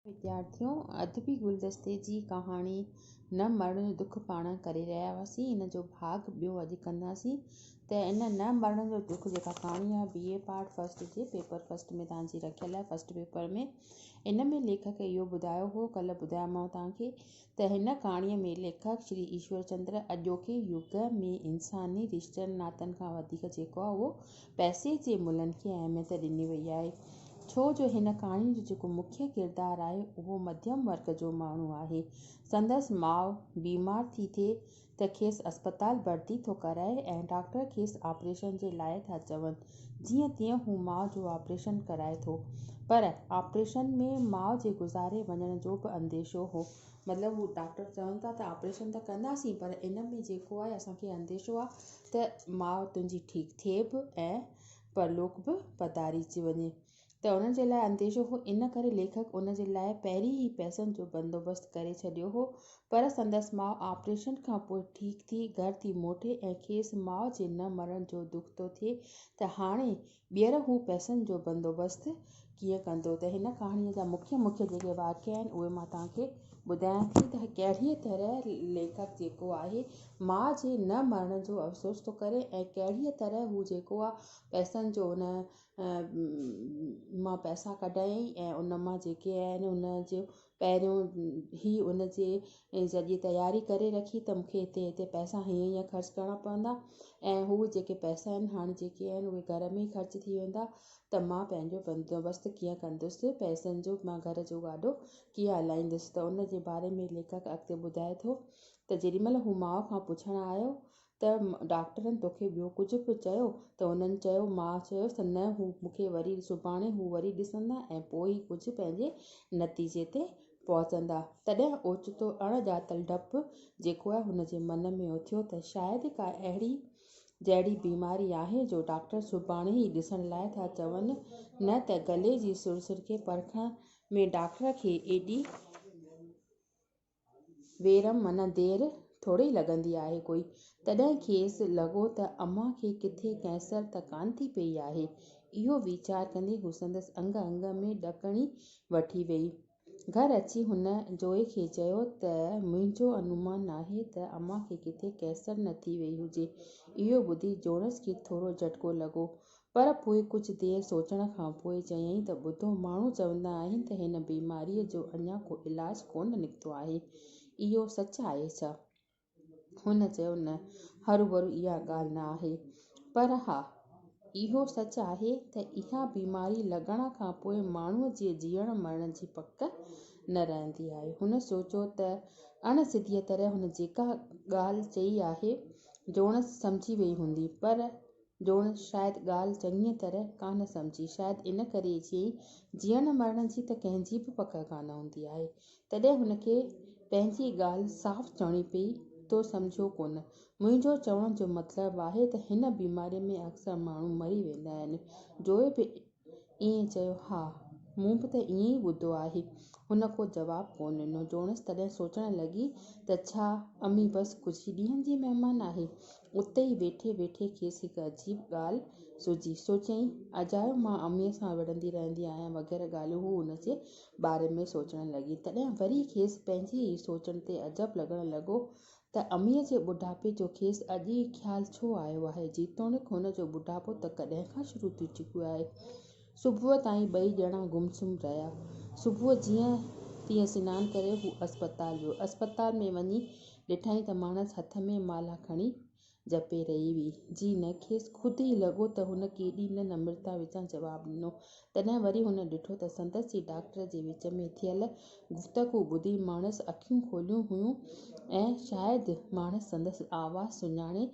وديارٿيو ادبي گلدستي جي ڪهاڻي نه مرڻ جو دک پاڻ ڪري رهيا هئاسين ان جو ڀاڳ ٻيو اڄ ڪنداسين ته ان نه مرڻ جو دک جيڪا ڪهاڻي آهي بي اي پارٽ فرسٽ جي پيپر فرسٽ ۾ توهان جي رکيل آهي فرسٽ پيپر ۾ ان ۾ ليکڪ اهو ٻڌايو هو ڪلهه ٻڌايومانو توهان کي ته هن ڪهاڻيء ۾ ليکڪ شري ايشور چندر اڄوڪي يگ ۾ انساني رشتن ناتن کان وڌيڪ جيڪو آهي اهو پئسي جي ملهن کي اهميت ڏني وئي آهي. ڇو جو هن ڪهاڻيء جو جيڪو مکيه ڪردار آهي اهو مڌيم ورگ جو ماڻهو آهي. سندس ماء بيمار ٿي ٿئي ته کيس اسپتال ڀرتي ٿو ڪرائي ۽ ڊاڪٽر کيس آپريشن جي لاء ٿا چون. جيئن تيئن هو ماء جو آپريشن ڪرائي ٿو. پر آپريشن ۾ ماء جي گذاري وڃڻ جو به انديشو هو. مطلب هو ڊاڪٽر چون ٿا ته آپريشن ته ڪنداسين پر ان ۾ جيڪو آهي اسان کي انديشو آهي ته ماء تنهنجي ٺيڪ ٿئي به ۽ پرلوڪ به پڌاريجي وڃي. ته انهن جي لاء انديشو هو، ان ڪري ليکڪ ان جي لاء پهرين ئي پئسن جو بندوبست ڪري ڇڏيو هو، پر سندس ماء آپريشن کان پوء ٺيڪ ٿي گهر ٿي موٽي ۽ کيس ماء جي نه مرڻ جو دک ٿو ٿئي ته هاڻي ٻيهر هو پئسن جو بندوبست ڪيئن ڪندو ته هن ڪهاڻيء جا مکيه مکيه جيڪي واقعا آهن اهي مان توهان کي ٻڌايان ٿي ته ڪهڙيء طرح ليکڪ جيڪو آهي ماء جي نه مرڻ جو افسوس ٿو ڪري ۽ ڪهڙيء طرح هو جيڪو آهي پئسن جو ان مان پئسا ڪڍايائين ۽ ان مان جيڪي آهن ان جو پهريون ئي ان جي سڄي تياري ڪري رکي ته مون کي هتي هتي پئسا هيئن هيئن خرچ ڪرڻا پوندا ۽ هو جيڪي پئسا آهن هاڻي جيڪي آهن اهي گهر ۾ ئي خرچ ٿي ويندا ته مان پنهنجو بندوبست ڪيئن ڪندس پئسن جو مان گهر جو گاڏو ڪيئن هلائيندس ته ان جي باري ۾ ليکڪ اڳتي ٻڌائي ٿو ته جيڏي مهل هو ماء کان پڇڻ آيو ته ڊاڪٽرن توکي ٻيو ڪجهه به چيو؟ ته هنن چيو، ماء چيس ته نه هو مون کي وري سڀاڻي هو وري ڏسندا ۽ پوء ئي ڪجهه پنهنجي نتيجي تي پهچندا. تڏهن اوچتو اڻ ڄاتل ڊپ جيڪو آهي هن جي من ۾ اٿيو ته شايد ڪا اهڙي جهڙي بيماري آهي جو ڊاڪٽر سڀاڻي ئي ڏسڻ لاء ٿا چون نه ته گلي جي سرسر کي پرکڻ ۾ ڊاڪٽر کي ايڏي ويرم معنيٰ دير ٿوري لڳندي آهي ڪوئي. تڏهن کيس لڳو ته امان کي ڪٿي ڪينسر ته ڪانه ٿي پيئي آهي. اهو ويچار ڪندي هو سندس انگ انگ ۾ ڏڪڻي وٺي ويئي. گهر اچي هن جوئي کي چيو ته منهنجو انومان آهي ته امان کي ڪٿي ڪينسر نه ٿي ويئي هجي. اهو ٻڌي جوڻس کي ٿورو جهٽڪو لڳو. پر پوء ڪجهه دير سوچڻ کان پوء چيائين ته ٻڌو، ماڻهو چوندا آهن ته هن بيماريء جو اڃا ڪو علاج ڪونه نڪتو آهي. اهو سچ آهي ڇا؟ هن چيو نه، هروڀرو اها ڳالهه نه آهي. پر ها، اهو سچ آهي ته اها بيماري لڳڻ کان پوء ماڻهوء جي جيئڻ مرڻ جي پڪ نه رهندي آهي. هن سوچيو ته اڻ سڌيء طرح هن جيڪا ڳالهه چئي آهي، جوڻس سمجهي ويئي هوندي، پر جوڻس شايد ڳالهه چڱيء طرح ڪانه سمجهي. شايد ان ڪري ئي چيائين، جيئڻ مرڻ جي ته ڪنهن جي به پڪ ڪانه هوندي آهي. تڏهن هن کي پنهنجي ڳالهه صاف چوڻي پيئي، تو سمجهيو ڪونه. منهنجو چوڻ جو مطلب آهي ته هن بيماريء ۾ اڪثر ماڻهو مري ويندا آهن. جوئي به ائين چيو، ها، مون به ته ائين ئي ٻڌو آهي. هن ڪو جواب ڪونه ڏنو. جوڻس تڏهن سوچڻ لڳي ته ڇا امي بس ڪجهه ئي ڏينهن جي مهمان آهي؟ اتي ئي ويٺي ويٺي کيس هڪ عجيب ڳالهه سجهي. سوچيائين، اجايو مان اميء سان وڙهندي رهندي آهيان وغيره ڳالهيون هو ان جي باري ۾ سوچڻ لڳي. تڏهن وري کيس پنهنجي ئي سوچن تي عجب لڳڻ لڳو ته اميء جي ٻڍاپي جو کيس اڄ ئي خيال ڇو آيو آهي، جيتوڻيڪ هن جو ٻڍاپو ته ڪڏهن کان شروع ٿي چڪو آهي. صبح تائين ٻئي ڄڻا گم سم رهيا. صبح جيئن تيئن سنان ڪري هو اسپتال ويو. اسپتال ۾ وڃي ڏٺائين ته ماڻس هٿ ۾ مالها کڻي جپي رهي هئي. جي نه، کيس خود ئي لڳو ته هن ڪيڏي نه نمرتا وچان جواب ڏنو. تڏهن وري هن ڏٺو ته سندس ئي ڊاڪٽر جي وچ ۾ ٿيل گفتگو ٻڌي ماڻس اکيون کوليون هيون ۽ شايد ماڻس سندس آواز سڃاڻي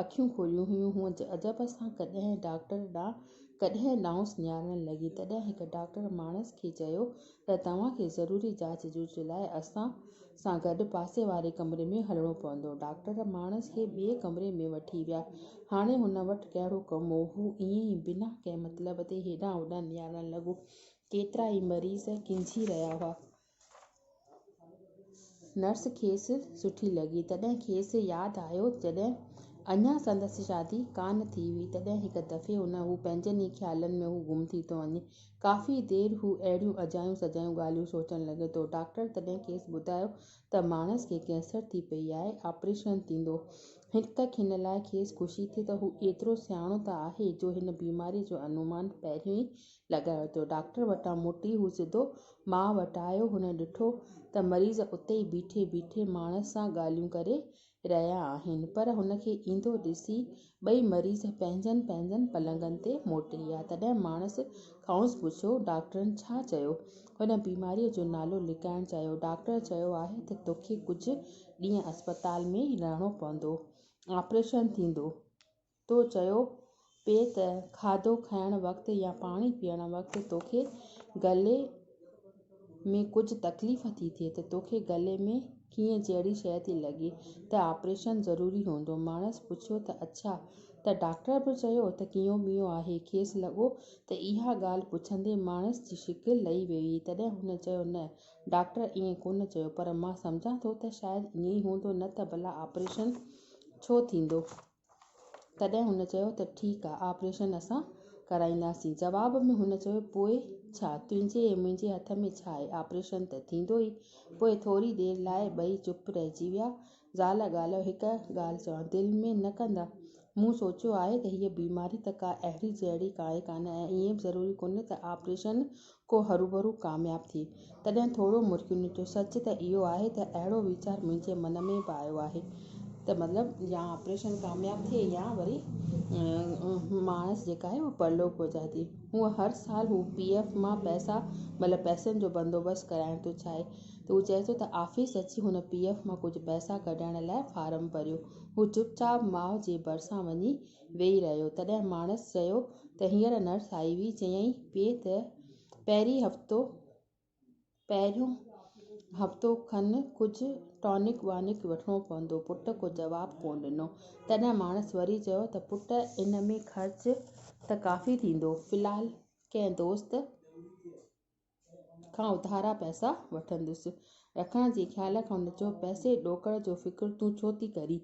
اکيون کوليون هيون. هوء عجب سان ڪڏهن ڊاڪٽر ڏانهن ڪڏهن ڏانهس نهارڻ لڳي. تڏهن هڪ ڊاڪٽر ماڻس کي چيو ته توهان کي ضروري جاچ جوچ لاء اسان سان گڏ پاسي واري ڪمري ۾ هلڻو پوندو. ڊاڪٽر ماڻس کي ٻئي ڪمري ۾ وٺي ويا. هاڻي هن وٽ ڪهڙو ڪم هو. هو ائين ئي بنا ڪنهن مطلب تي هيڏانهن هوڏانهن نهارڻ لڳو. ڪيترا ئي مريض ڪنجهي رهيا هئا. نرس کيس سٺي لڳي. تڏهن کيس ياد آيو جڏهن اڃا سندس شادي ڪانه ٿي هئي، تڏهن هڪ دفعي هن هو پنهنجن ئي خيالن ۾ هو گم ٿي ٿو وڃي. ڪافي دير هو اهڙيون اجايون سجايون ڳالهيون سوچڻ لڳي ٿو. ڊاڪٽر تڏهن کيس ٻڌايو ته ماڻس کي ڪينسر ٿي پئي آهي، آپريشن ٿيندو. هڪ کن لاء کيس خوشي ٿي ته هو ايترو سياڻو ته آهي جو هن بيماريء جو انومان پهريون ئي لڳايو ٿو. ڊاڪٽر وٽان موٽي هو سڌو ماء وٽ آيو. هن ڏٺو ته مريض اتي ئي بيٺي بيٺي ماڻس سان ڳالهيون ڪري رهيا آهن، پر هن کي ايندو ڏسي ٻئي مريض پنهنجن پنهنجن پلنگن تي موٽي ويا. تڏهن ماڻس کانئس پڇيو، ڊاڪٽرن ڇا چيو؟ هن بيماريء جو نالو لڪائڻ چاهيو. ڊاڪٽر چيو آهي ته توکي ڪجهه ڏينهن اسپتال ۾ ئي رهڻو پوندو. آپريشن ٿيندو. تو چيو پئي ته کاڌو کائڻ وقت يا پاڻي پيئڻ وقت توکي گلي ۾ ڪجهه تڪليف ٿي ٿئي ته توکي گلي ۾ ڪيئن جهڙي شيء ٿي لڳي ته آپريشن ضروري هوندو. ماڻس پڇيو ته اڇا ته ڊاڪٽر به چيو ته ڪينئون ٻينئون آهي. کيس لڳو ته اها ڳالهه پڇندي ماڻس جي شڪل لهي ويئي هئي. تڏهن هن چيو نه ڊاڪٽر ائين ڪونه چيو پر مان سمجهان ٿو ته شايد ائين ئي هوندو نه ته ڀلا آپريشن ڇو ٿيندو. تڏهن هن چيو ته ٺيڪ آ، آپريشن اسان ڪرائينداسين. جواب ۾ هن چيو پوء ڇا، تنهنجي ۽ منهنجي هٿ ۾ ڇا آهي، آپريشن ته ٿيندو ئي. پوء ٿوري دير لاء ٻئي چپ رهجي ويا. زال ڳالهايو هڪ ڳالهه چوان، دل ۾ نه ڪندا؟ مون سوچيو آهي ته هيء بيماري ته ڪا اهڙي جهڙي ڪائي ڪانه ۽ ائين به ضروري ڪونهي ته آپريشن ڪو هروڀرو ڪامياب ٿئي. تڏهن ٿورو مرڪي هن چيو، سچ ته اهو آهي ته اهڙو ويچار منهنجي من ۾ به آيو آهي ته مطلب يا آپريشن ڪامياب ٿئي يا وري ماڻس جيڪا آهي اها پرلوڪ پهچائي ٿي. هونء هر سال هو پي ايف مان پئسا مطلب پئسن جو بندوبست ڪرائڻ ٿو چاهي ته هو چئي ٿو ته آفيس اچي هن پي ايف مان ڪجهه پئسا ڪڍائڻ لاء فارم ڀريو. هو چپ چاپ ماء جي ڀرسان وڃي ويهي رهيو. تڏهن ماڻس چيو ته هينئر نرس آئي هئي، چيائين پئي ته پهرين هفتو پهريون هفتو کن ڪجهه ٽانڪ وانڪ وٺڻو پوندو. پٽ ڪو جواب ڪونه ڏنو. تڏهن ماڻس وري چيو ته پٽ ان ۾ خرچ ته ڪافي ٿيندو. في الحال ڪنهن دوست کان اڌارا پئسا وٺندس. رکڻ جي خيال کان هن چيو، پئسي ڏوڪڙ جو فڪر تون ڇو ٿي ڪرين؟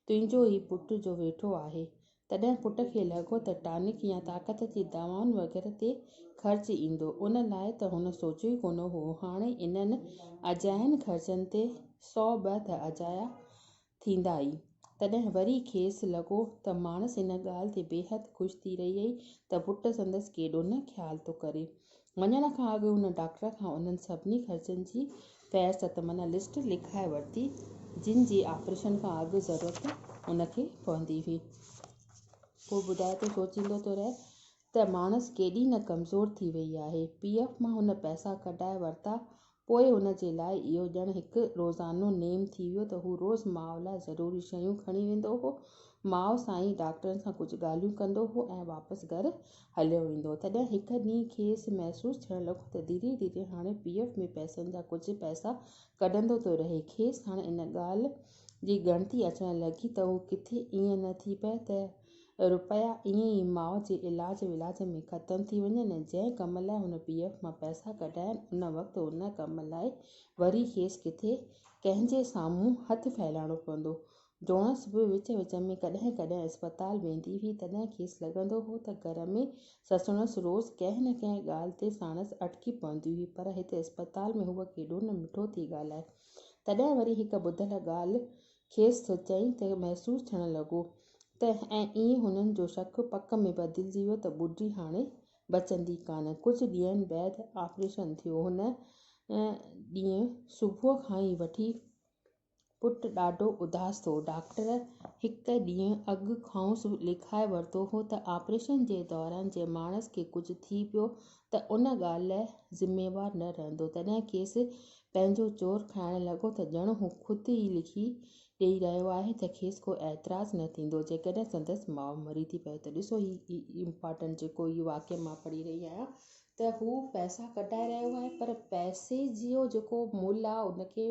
تنهنجو ئي پٽ جو ويٺو آهي. تڏهن پٽ کي لڳو ته ٽانڪ يا طاقت جي دوائن وغيره تي خرچ ايندو. ان لاء ته هن سوچيو ئي ڪونه هو. هاڻي انهن اجاين خرچن تي سو ٻه ته اجايا ٿيندا ئي. تڏهن وري کيس لڳو ته ماڻس ان ڳالهه تي بيحد خوش ٿي رهي هئي ته پٽ سندس ڪيڏو نه خيال ٿو ڪري. وڃڻ کان اڳ هن ڊاڪٽر کان انهن سڀني خرچن جي فهرست معنيٰ لسٽ لکائي ورتي، جن جي آپريشن کان اڳ ضرورت هن کي پوندي هئي. پوء ٻڌائي ٿو سوچيندو ٿو رهي ته ماڻس ڪيڏي نه ڪمزور ٿي وئي آهي. پي ايف مان هن پئسا ڪڍائي ورتا پوء هن جي لاء اهو ڄڻ هڪ روزانو نيم ٿي ويو ته هو روز ماء لاء ضروري شيون کڻي ويندو هو، ماء سان ئي ڊاڪٽرن سان ڪجهه ڳالهيون ڪندو هو ۽ واپس گهر هليو ويندو هو. تڏهن هڪ ڏينهن کيس محسوس ٿيڻ لڳو ته ڌيري ڌيري هاڻي پي ايف ۾ پئسن جا ڪجهه پئسا ڪڍندو ٿو رهي. کيس هاڻ ان ڳالهه جي ڳڻتي اچڻ لڳي ته هو ڪٿي ائين نه ٿي پئي ته رپيا ائين ئي ماء جي علاج ولاج ۾ ختم ٿي وڃن ۽ جنهن ڪم لاء هن پي ايف مان پئسا ڪڍايا آهن ان وقت ان ڪم لاء وري کيس ڪٿي ڪنهن جي سامهون هٿ ڦهلائڻو پوندو. جوڻس به وچ وچ ۾ ڪڏهن ڪڏهن اسپتال ويندي هئي تڏهن کيس لڳندو هو ته گهر ۾ سسڻس روز ڪنهن نه ڪنهن ڳالهه تي ساڻس اٽڪي پوندي هئي پر هتي اسپتال ۾ هوء ڪيڏو نه مٺو ٿي ڳالهائي. تڏهن وري هڪ ٻڌل ڳالهه کيس سوچيائين ته محسوس ٿيڻ لڳو ته ۽ ائين هنن جو شڪ پڪ ۾ بدلجي ويو ته ٻڍي هاڻي بچندي ڪانه. ڪجهه ڏينهن بعد آپريشن ٿيو. هن ڏينهن صبح کان ئي وٺي پٽ ڏاڍو اداس هو. ڊاڪٽر هڪ ڏينهن اڳ کانئس لکائي ورتو هو ته آپريشن جي دوران جي ماڻس کي ڪجهه ٿي پيو ته ان ڳالهه لاء ذميوار نه رهندو. تڏهن کيس پنهنجو چور کائڻ لڳو ته ڄڻ هو خود ئي لکي ڏيئي رهيو آهي ته کيس ڪو اعتراض نه ٿيندو جيڪڏهن سندس ماء مري ٿي پئي ته ڏسو هي امپارٽنٽ جيڪو هي واقعو مان پڙهي رهي آهيان ته هو پئسا ڪڍائي رهيو آهي پر پئسي جو جيڪو ملهه آهي ان کي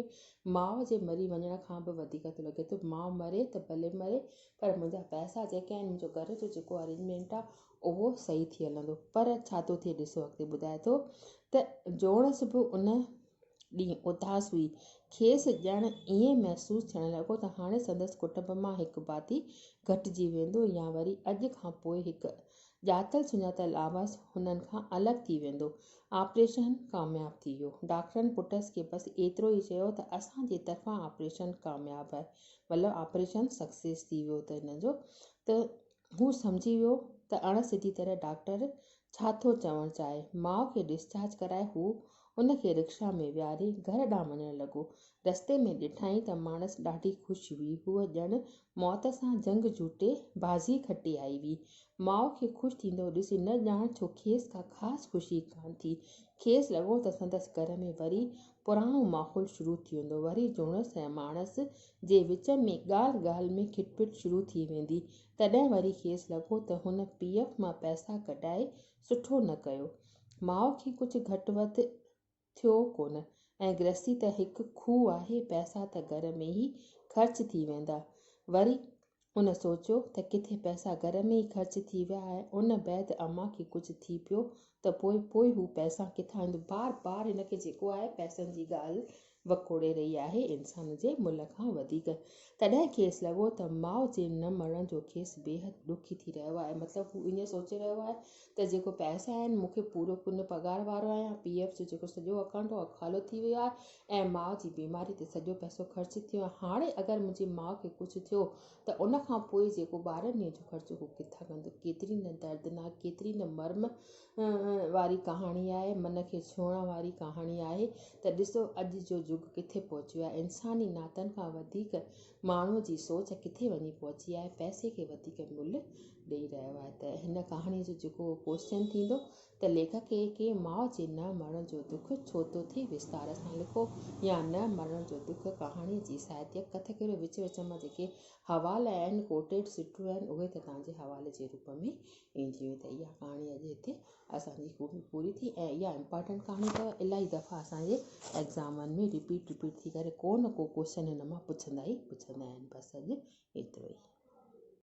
ماء جي مري وڃڻ کان به وڌيڪ ٿو لڳي ته ماء مري ته ڀلي مري پر منهنجا پئسا جيڪي آهن منهنجو گهر جو جيڪو ارينجمينٽ آهي اهو صحيح ٿي هلندو پر ڇا ٿو ٿئي ڏسو اڳتي ٻڌائي ٿو ته جوڻس به ان ڏينهن اداس هئي. کيس ڄڻ ائين محسوس ٿيڻ لڳو ته هاڻي سندس ڪٽنب مان هڪ ڀاتي گهٽجي ويندو يا وري اڄ کان پوء هڪ ڄاتل سڃاتل آواز هنن کان الڳ ٿي ويندو. آپريشن ڪامياب ٿي ويو. ڊاڪٽرن پٽس کي بس ايترو ئي چيو ته اسان جي طرفان آپريشن ڪامياب آهي. مطلب آپريشن سڪسيس ٿي ويو ته هن جو ته هو سمجهي ويو ته اڻ سڌي طرح ڊاڪٽر ڇا ٿو چوڻ چاهي. ماء کي ڊسچارج ڪرائي هو ان کي رڪشا ۾ ويهاري گهر ڏانهن وڃڻ لڳو. رستي ۾ ڏٺائين ته ماڻس ڏاڍي خوش هئي. هوء ڄڻ موت سان جنگ جوٽي بازي کٽي آئي هئي. ماء کي خوش ٿيندو ڏسي نه ڄاڻ ڇو کيس ڪا خاص خوشي ڪانه ٿي. کيس لڳو ته سندس گهر ۾ وري پراڻو ماحول شروع ٿي ويندو. وري جوڻس ۽ ماڻس جي وچ ۾ ڳالهه ڳالهه ۾ کٽپٽ شروع ٿي ويندي. تڏهن وري کيس لڳو ته هن پي ايف مان پئسا ڪڍائي سٺو نه ڪيو. ماء کي ڪجهه گهٽ وڌ ٿيو ڪونه ۽ گرهستي ته هڪ کوهه آهي، پئسا ته گهر ۾ ئي خرچ ٿي ويندا. وري هن سوچيو ته ڪٿي پئسا گهر ۾ ئي خرچ ٿي ويا ۽ ان بعد امان کي ڪجهه ٿي پيو ته پوء پوء هو پئسا ڪٿان آندو. بار بار هن کي جيڪو آهي پئسن جي ڳالهه وڪوڙي رهي آهي انسان جي ملهه کان وڌيڪ. تڏهن کيس لڳو ته ماء جي نه مرڻ جو کيس بيحد ڏک ٿي رهيو آهي. مطلب هو ائين سوچي رهيو آهي ته جيڪو پئسا آهن مون کي پورو ڪونه پگهار وارو آهيان پي ايف جو جيڪو سڄو اڪائونٽ هو خالو ٿي ويو آهي ۽ ماء جي بيماري تي سڄو پئسو خرچ ٿي ويو آهي هاڻي اگر منهنجي ماء کي ڪجهه ٿيو ته ان کان پوء جيڪو ٻارن ڏينهن جو خرچ هو ڪٿان ڪندو ڪيتري نه دردناڪ ڪيتري نه مرم واري ڪهاڻي آهي من کي ڇهڻ واري ڪهاڻي آهي ته ڏسو اڄ جو جڳ ڪٿي پهچي ويو آهي انساني ناتن کان وڌيڪ ماڻهوء جي سوچ ڪٿي وڃي پهچي آهي، پئسي کي وڌيڪ ملهه ڏئي رهيو آهي ته هن ڪهاڻيء جو جيڪو ڪوئسچن ٿيندو ته ليکڪ کي ڪي ماء جي نه مرڻ جو دک ڇو ٿو ٿئي وستار سان لکو يا نه مرڻ جو دک ڪهاڻيء جي ساهتيڪ ڪٿ ڪهڙو وچ وچ مان جيڪي حوالا آهن ڪوٽيڊ سٽون آهن اهي ته توهان جي حوالي جي روپ ۾ اينديون ته اها ڪهاڻي اڄ هتي اسان جي خوبي پوري ٿي ۽ اها امپارٽنٽ ڪهاڻي اٿو الاهي دفعا اسان جي ايگزامن ۾ رپيٽ رپيٽ ٿي ڪري ڪو نه ڪو ڪوشچن هن مان پڇندا ئي پڇندا آهن بس اڄ ايترو ئي.